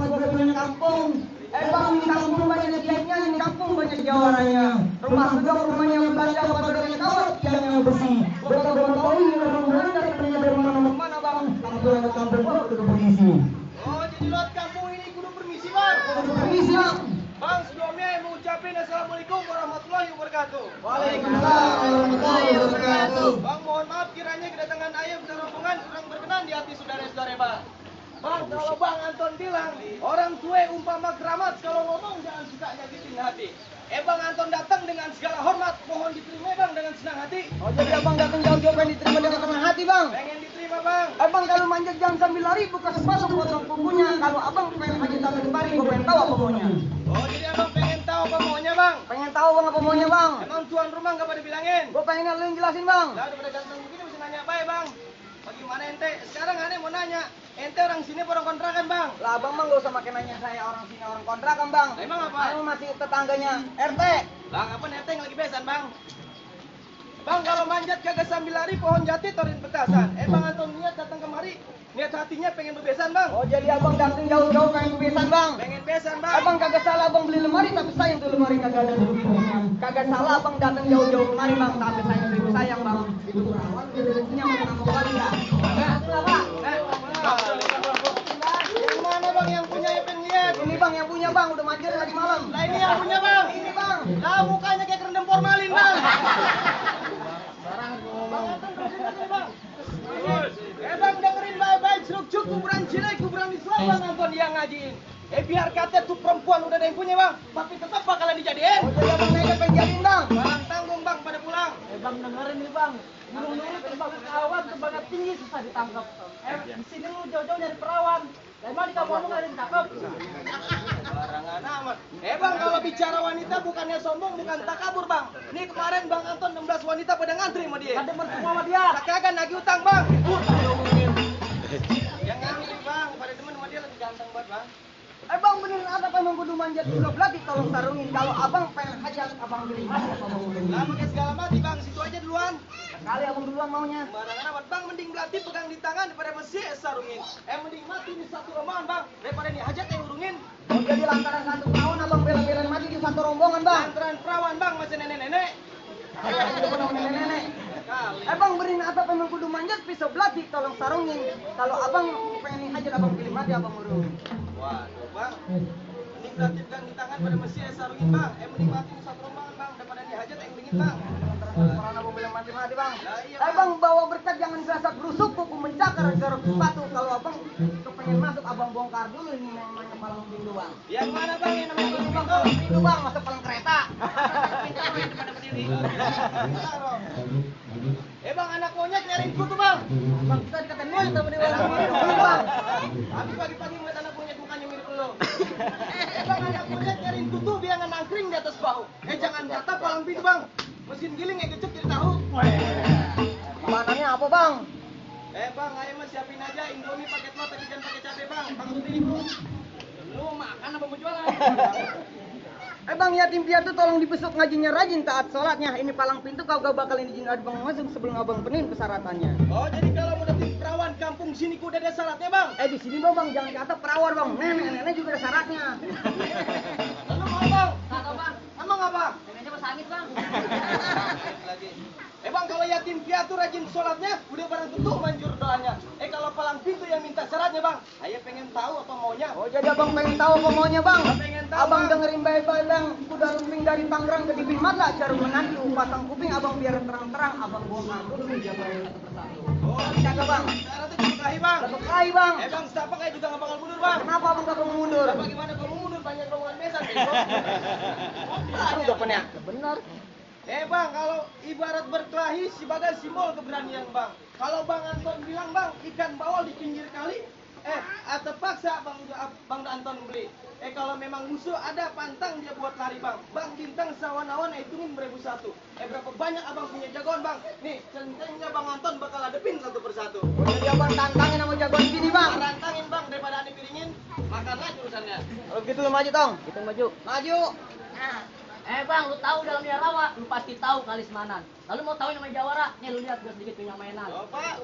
punya kampung. Bang, di kampung banyak tiangnya, di kampung banyak jawarannya. Rumah gedung, rumahnya Belanda, pagarnya kawat, tiangnya besi. Bertahu-tahu rumah dari mana bang? Kampung gua kudu polisi. Oh, jadi lewat kampung ini kudu permisi bang. Kudu permisi bang. Bang, sebelumnya mau ucapin assalamualaikum warahmatullahi wabarakatuh. Waalaikumsalam warahmatullahi wabarakatuh. Bang, mohon maaf kiranya kedatangan ayah dan rombongan kurang berkenan di hati saudara-saudara bang. Bang, kalau Bang Anton bilang orang tua umpama keramat, kalau ngomong jangan suka nyakitin hati. Bang Anton datang dengan segala hormat, mohon diterima bang dengan senang hati. Oh, jadi abang datang jauh-jauh pengen diterima dengan senang hati bang. Pengen diterima bang. Abang kalau manjat jangan sambil lari, buka sepatu potong kukunya. Kalau abang pengen aja sambil kemari, gue pengen tahu apa maunya. Oh, jadi abang pengen tahu apa maunya bang? Pengen tahu bang apa maunya bang. Emang tuan rumah gak pada bilangin? Gue pengen lu yang jelasin bang. Lah udah pada ganteng begini mesti nanya apa ya bang? Bagaimana ente? Sekarang aneh mau nanya, ente orang sini apa orang kontrakan bang? Lah abang mah gak usah makin nanya saya orang sini orang kontrakan bang. Emang apa? Saya masih tetangganya RT. Bang, apa ente yang lagi besan bang? Bang, kalau manjat kagak sambil lari pohon jati torin petasan. Bang Anton niat datang kemari, niat hatinya pengen bebesan bang. Oh jadi abang datang jauh-jauh pengen besan bang. Pengen besan bang. Abang kagak salah abang beli lemari tapi sayang tuh lemari kagak ada duitnya. Kagak salah abang datang jauh-jauh kemari bang tapi sayang bang. Itu perawan rezekinya mau kali ya. Enggak pak. Yang mana bang yang punya ya pengen lihat? Ini bang yang punya bang udah manjat tadi malam. Lah ini yang punya bang. Ini bang. Lah mukanya kayak kerendam formalin bang. Bang Anton berani bang. Bang dengerin baik-baik seruk-seruk kuburan Cile, kuburan Islam bang Anton yang ngajiin. Biar kata tuh perempuan udah ada yang punya bang, tapi tetap bakalan dijadiin. Oh jadi abang naik pengen jadiin bang. Bang tanggung bang pada pulang. Bang dengerin nih bang, dulu terbang perawan terbang tinggi susah ditangkap. Di sini lu jauh-jauh nyari perawan. Emang di kampung lu nggak ada yang cakep? Barangan amat. Bang kalau bicara wanita bukannya sombong, bukan takabur bang. Nih kemarin bang Anton 16 wanita pada ngantri sama dia. Ada semua sama dia. Kagak nagih utang bang. Yang ngantri bang, pada temen sama dia lagi ganteng banget bang. Bang beneran ada pengen kudu manjat juga belati tolong sarungin. Kalau abang pengen hajat abang beli apa abang beli. Lah pakai segala mati bang, situ aja duluan. Kali abang duluan maunya. Barangan amat bang, mending belati pegang di tangan daripada mesti sarungin. Mending mati di satu rombongan bang, daripada nih hajat yang urungin. Oh jadi lantaran satu tahun abang bela-belain mati di satu rombongan bang. Antran perawan bang, masih nenek-nenek. Nenek-nenek. Kali. Abang berin atap emang kudu manjat pisau belati tolong sarungin. Kalau abang pengen hajat abang pilih mati abang urungin. Waduh bang, mending belati pegang di tangan pada mesti sarungin bang. Mending mati di satu rombongan bang, daripada nih hajat yang urungin bang. Karena abang bilang mati-mati bang. Lah iya Abang bawa berkat jangan gerasa berusuk kuku mencakar garuk sepatu. Kalau abang kepengen masuk abang bongkar dulu ini namanya palang pintu bang. Yang mana bang yang namanya Ini bang palang pintu? pintu bang masuk palang kereta. Pada berdiri. Bang anak monyet nyariin kutu bang. Bang kita dikatain monyet sama dewa bang. Habis pagi-pagi ngeliat anak monyet mukanya mirip lo. Bang anak monyet nyariin kutu biar nggak nangkring di atas bahu. Jangan kata palang pintu bang. Mesin giling yang gecek jadi tahu. Mananya apa bang? Bang, ayo mah siapin aja Indomie pakai telur tapi jangan pakai cabai bang. Bang sendiri bro. Lu makan apa mau jualan? Bang yatim piatu tolong dibesuk ngajinya rajin taat sholatnya. Ini palang pintu kau gak bakal izin abang masuk sebelum abang penuhin persyaratannya. Oh jadi kalau mau dapetin perawan kampung sini kuda ada syaratnya bang? Di sini bang jangan kata perawat bang. Nenek juga ada syaratnya. Lalu mau bang? Kata bang, Emang apa? neneknya masih sakit bang. Lagi. Bang kalau yatim piatu rajin sholatnya udah barang tentu manjur doanya. Kalau palang pintu yang minta syaratnya bang, ayo pengen tahu apa maunya. Oh jadi abang pengen tahu apa maunya bang? Pengen tahu, Abang Bang. dengerin baik-baik bang. Kuda lumping dari Tangerang ke Dibing Mata jarum menanti pasang kuping abang biar terang-terang abang bongkar dulu jaga satu persatu. Oh Jaga bang. sekarang tuh cukup lahi bang. Satu kali bang. Bang setapak kayak juga nggak bakal mundur bang. Kenapa abang gak mau mundur? Bagaimana kalau mundur banyak rombongan besan Aduh udah punya. Benar. Bang, kalau ibarat berkelahi sebagai simbol keberanian bang. Kalau bang Anton bilang bang, ikan bawal di pinggir kali, terpaksa bang Anton beli. Kalau memang musuh ada pantang dia buat lari bang. Bang bintang sawan-awan hitungin 1001. Berapa banyak abang punya jagoan bang? Nih, centengnya bang Anton bakal hadepin satu persatu. Oh, jadi abang tantangin sama jagoan gini bang. Rantangin bang daripada ane piringin, makanlah jurusannya. Kalau begitu lu maju tong. Kita maju. Maju. Nah. Bang, lu tahu dalam Rawa, lu pasti tahu kali Semanan. Lalu mau tahu namanya Jawara? Nih lu lihat gua sedikit punya mainan.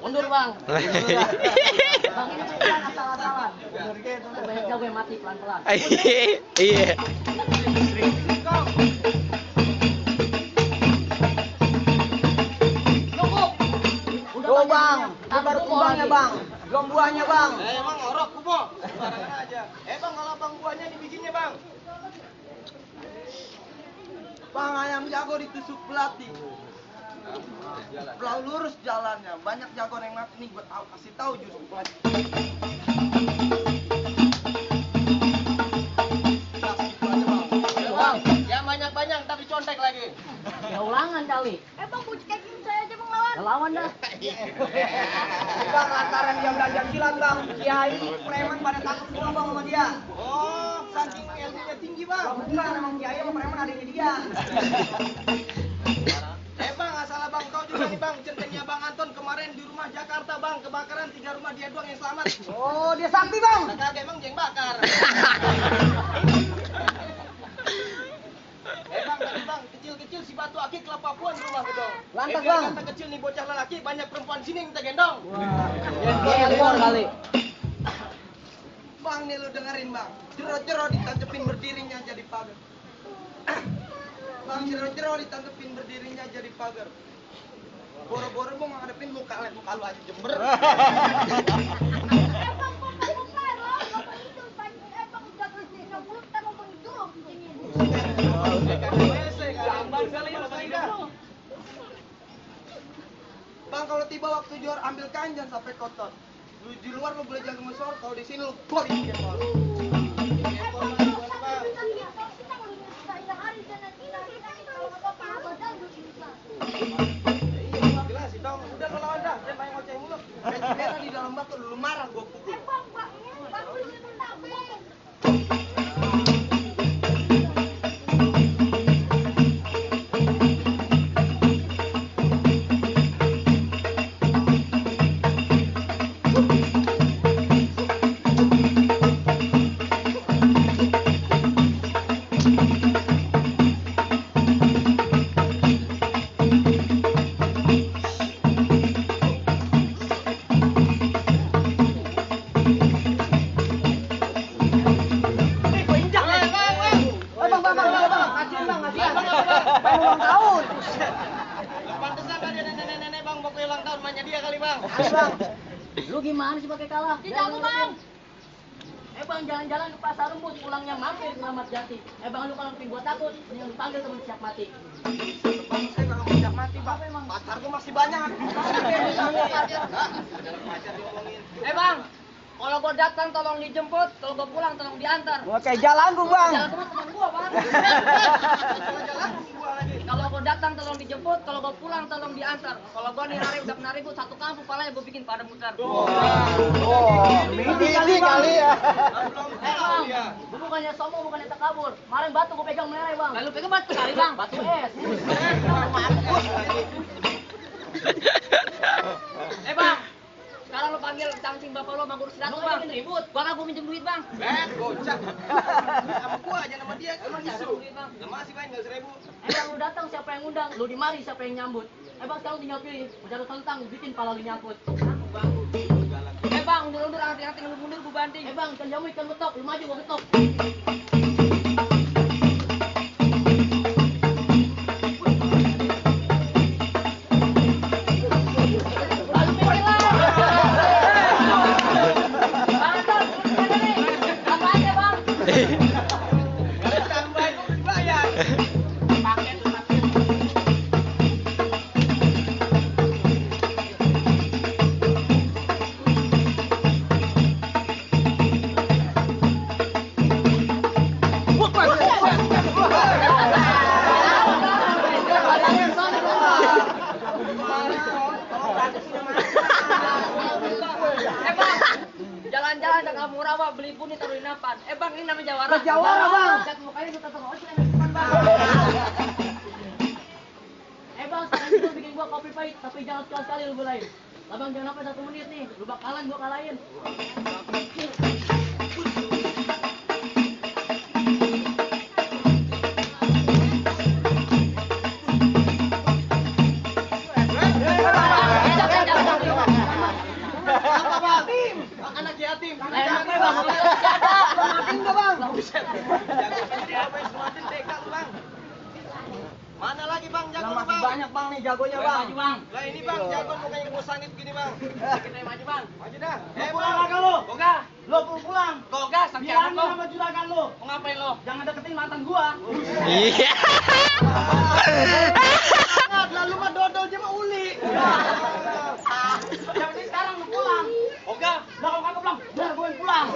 Mundur, Bang. Bang, ini bukan asal-asalan. Banyak jago yang mati pelan-pelan. Iya. Cukup. Tuh bang, ini baru kubangnya bang, belum buahnya bang. Emang orok kubo. Sembarangan aja. Bang, kalau bang buahnya di bijinya, Bang. Bang, ayam jago ditusuk pelatih. Belau lurus jalannya, banyak jago yang mati nih, gue tahu, kasih tahu justru pelatih. Bang, Yang banyak-banyak tapi contek lagi. ya ulangan kali. Bang, mau kayak gini saya aja bang lawan. Ya lawan dah. Bang, lantaran dia belajar silat bang, kiai, preman pada takut semua bang sama dia. Oh, saking ilmunya tinggi, Bang. Bukan, emang kiai sama preman adanya dia. Bang, asal Bang tahu juga nih, Bang. Centengnya Bang Anton kemarin di rumah Jakarta, Bang. Kebakaran 3 rumah dia doang yang selamat. Oh, dia sakti bang. Kagak emang jeng bakar. Bang, tadi Bang, kecil-kecil si batu akik ke Papua di rumah gedong. Lantas, biar Bang. kata kecil nih bocah lelaki, banyak perempuan sini minta gendong. Ekor kali. Bang, nih lu dengerin bang, jero-jero ditancepin berdirinya jadi pagar. Bang, jero-jero ditancepin berdirinya jadi pagar. Boro-boro mau ngadepin muka lu aja jember. Bang, bukan lo, bapak itu bang udah bersih 60 kita mau menjuluk di sini. Gambar kali ya, Bang, kalau tiba waktu juara ambil kanjan sampai kotor. Lu di luar lu boleh jaga musuh, kalau di sini lu gol di bang. Bang, kalau kita lihat kalau kita ngeluh yang hari dan nanti kalau nggak apa-apa badan udah bisa. jelas sih dong. Udah lo lawan dah, jangan main ngoceh mulu. Peci merah di dalam batu lu marah gua pukul. Bang, lu menang, Bang. Ulang tahun. Pantesan kan dia nenek-nenek Bang, pokoknya ulang tahun mainnya dia kali Bang. Bang, Lu gimana sih pakai kalah? Tidak, Bang. Bang, jalan-jalan ke pasar rumput, pulangnya mampir ke Ramat Jati. Bang, lu kalau bikin gua takut, yang dipanggil temen siap mati. bang saya kalau ngajak mati bang. Pasar gua masih banyak. Bang, kalau gua datang tolong dijemput, kalau gua pulang tolong diantar. Gua kayak jalan gua bang. Jalan teman gua, Bang. Kalau gua datang tolong dijemput, kalau gua pulang tolong diantar. Kalau gua nari udah nari gua satu kampung palanya gua bikin pada muter. Ini kali ya. Bang, gua bukannya sombong, bukannya takabur. Kemarin batu gua pegang merah, Bang. Lalu pegang batu kali, Bang. Batu es. Bang. Sekarang lo panggil cangcing bapak lo sama guru silat lo Bang. Ribut. Gua nggak minjem duit, Bang. Gocak. Sama gua aja nama dia, emang isu. Nama si Bang 1000. Bang, lu datang siapa yang undang? Lu di mari siapa yang nyambut? Bang, sekarang tinggal pilih. Mau jatuh tentang, bikin pala lu nyangkut. Bang, undur-undur, angkat-angkat, mundur, gua banting. Bang, ikan jamu, ikan betok. Lu maju, gua betok. Lalu pilih lah. Bang, Anton, gimana nih? Apa aja, Bang? Tambahin lu dibayar. Bang, jalan-jalan ke kampung rawa beli buni taruh di napan. Bang, ini namanya jawara. Jawara, Bang. Cat mukanya lu tetap ojek yang depan, Bang. Bang, sekarang itu bikin gua kopi pahit, tapi jangan sekali-sekali lu belain. Bang, jangan sampai 1 menit nih. Lu bakalan gua kalahin. Buset. Jago apa semakin dekat bang. Mana lagi bang jago Masih bang? banyak bang nih jagonya bang. Maju bang. Lah ini bang jago mukanya mau sangit gini bang. Kita maju bang. Maju dah. Pulang agak lo. Goga. Lo pulang. Goga sampai Bilangin lo. sama juragan lo. Mau ngapain lo? Jangan deketin mantan gua. Iya. Lalu mah dodol aja mah uli. Yang penting sekarang lo pulang. Goga. Lah kalau kagak pulang, biar gue yang pulang.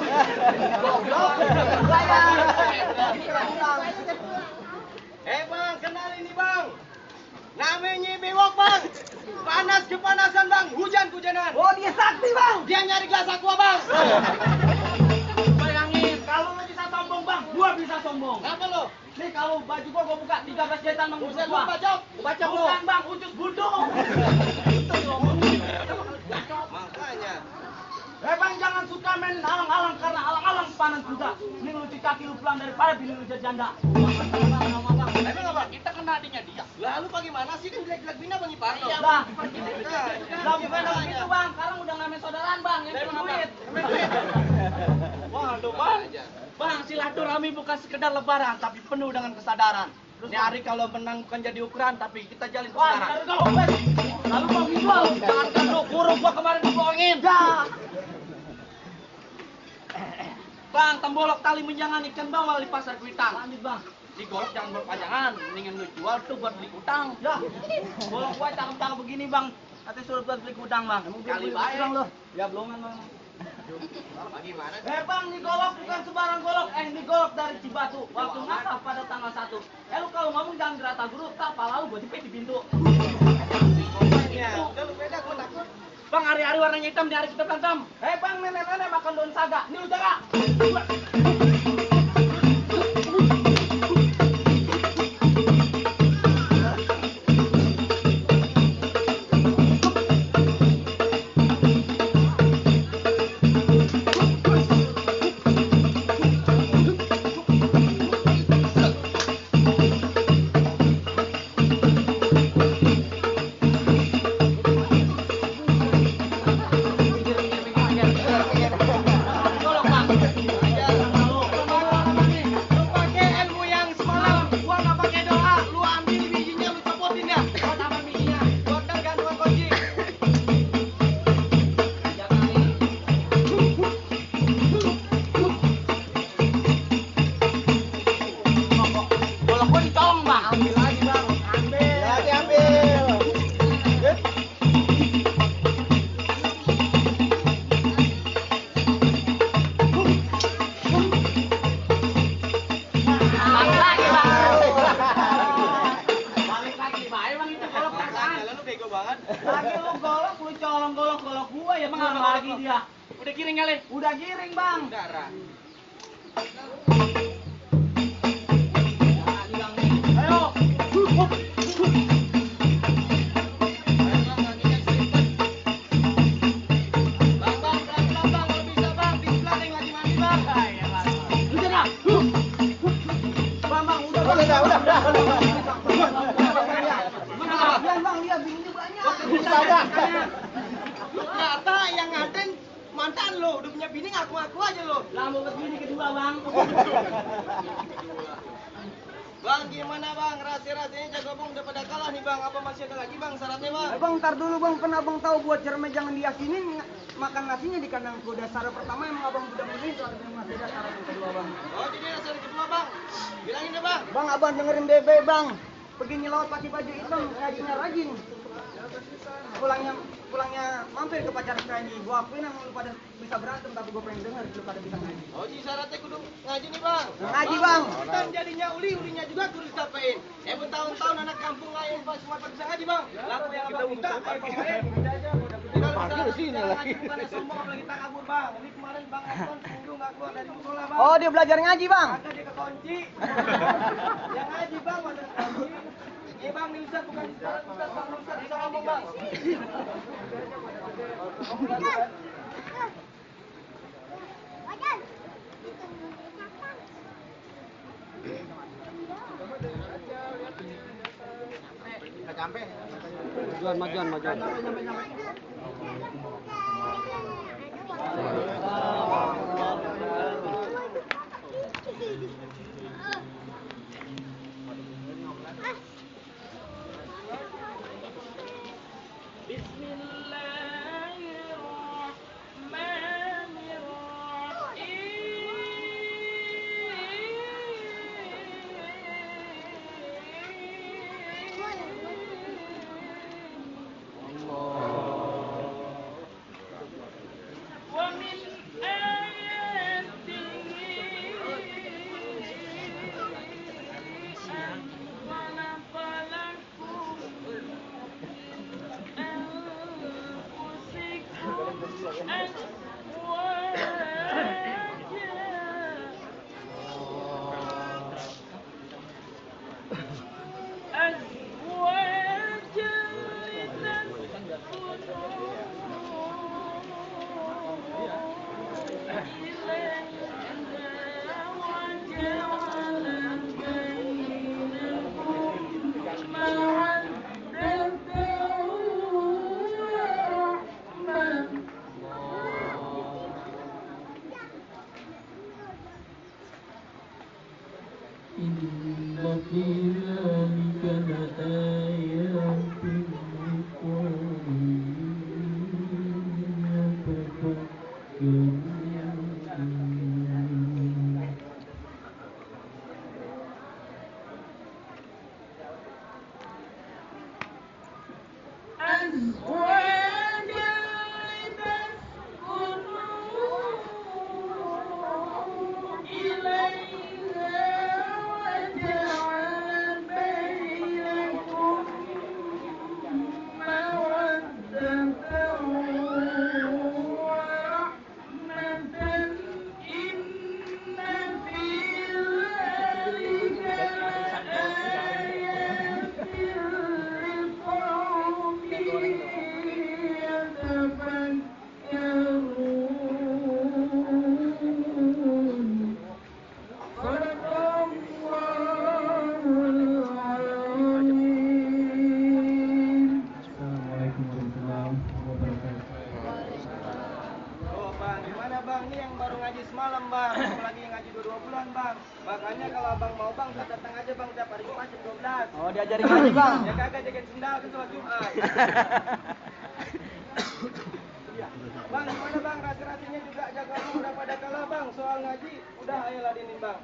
Bang, kenal ini bang. Namanya bewok bang. Panas kepanasan bang, hujan kehujanan. Oh dia sakti bang. Dia nyari gelas aqua bang. Bayangin, kalau lo bisa sombong bang, gua bisa sombong. Apa lo? Nih kalau baju gua buka 13 jahitan bang. Buset lu bacok. Bacok lo. Bukan bang, ucus budung. Makanya. Bang jangan suka main alang-alang karena alang-alang panas juga. Ini lu cuci kaki lu pulang daripada bini lu jadi janda. Emang apa? Kita kena adiknya dia. Lalu bagaimana sih kan jelek-jelek bina bang Iparno? Lah, lah bukan begitu bang. Sekarang udah nggak main saudaraan bang, yang punya duit. Waduh bang. Bang, silaturahmi bukan sekedar lebaran, tapi penuh dengan kesadaran. Ini hari kalau menang bukan jadi ukuran, tapi kita jalin kesadaran. Lalu mau jual, jangan kan lu kurung gua kemarin dibohongin. Ya. Bang, tembolok tali menjangan ikan bawal di pasar Kuitang. Lanjut bang. Digolok jangan berpanjangan, mendingan lu jual tuh buat beli utang. Ya. Bolok gua cakep-cakep begini bang, nanti suruh buat beli utang bang. Kali baik. lo. Ya belum bang. Bagaimana? Bang, ini golok bukan sembarang golok. Ini golok dari Cibatu. Waktu ngakak pada tanggal 1. Lu kalau ngomong jangan gerata guru, tak pala lu gua jepit di pintu. Udah lu beda gua takut. Bang, hari-hari warnanya hitam, di hari kita berantem. Bang, nenek-nenek makan daun saga. Ini lu jaga. Lagi lu golok, lu colong golok gua ya bang, lagi dia. Udah giring kali. Udah giring bang. Darah. Ayo. Ternyata yang ngaten mantan lo, udah punya bini ngaku-ngaku aja lo. Lah mau ke bini kedua bang. Bang, gimana bang? Rahasia-rahasianya jago bang udah pada kalah nih bang. Apa masih ada lagi bang syaratnya bang? Bang, ntar dulu bang, kan abang tahu buat cerme jangan diyakinin makan nasinya di kandang kuda. Syarat pertama emang abang udah meminta, masih ada syarat yang kedua bang. Oh jadi ada syarat kedua bang. Bilangin deh bang. Bang, abang dengerin bebe bang. Begini laut pakai baju hitam, ngajinya rajin. Pulangnya mampir ke pacar ngaji. Gua akuin emang lu pada bisa berantem, tapi gua pengen denger lu pada bisa ngaji. Oh jadi syaratnya kudu ngaji nih bang. Ngaji bang. Kita jadinya ulinya juga kudu disampaikan. Bertahun-tahun anak kampung lain pas semua bisa ngaji bang. Laku yang abang minta, parkir sini lagi. Bukan sombong apalagi tak kabur bang. Ini kemarin bang Anton seminggu nggak keluar dari musola bang. Oh, dia belajar ngaji bang. Ada dia kekunci. Yang ngaji bang ada kekunci. Ini bang ini Ustaz bukan Ustaz bang Ustaz bisa ngomong bang. Majuan. Oh, diajarin ngaji, Bang. Ya kagak jagain sendal kan sholat Jumat. Bang, gimana Bang? Rasi-rasinya juga jaga rumah udah pada kalah, Bang. Soal ngaji udah ayo ladenin, Bang.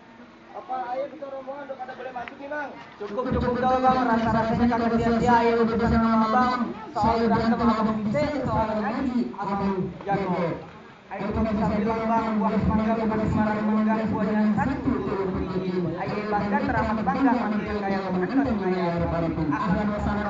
Apa ayo kita rombongan udah pada boleh masuk nih, Bang? Cukup dong Bang, rasa-rasanya kagak sia-sia ayo bersama sama Bang. Soal berantem abang bisa, soal ngaji abang jago. Ayo kita bisa bilang Bang, buah mangga bukan sembarang mangga, buahnya satu tinggi. Ayo bangga teramat bangga, makin kaya mengenal dunia baru. Akan bersama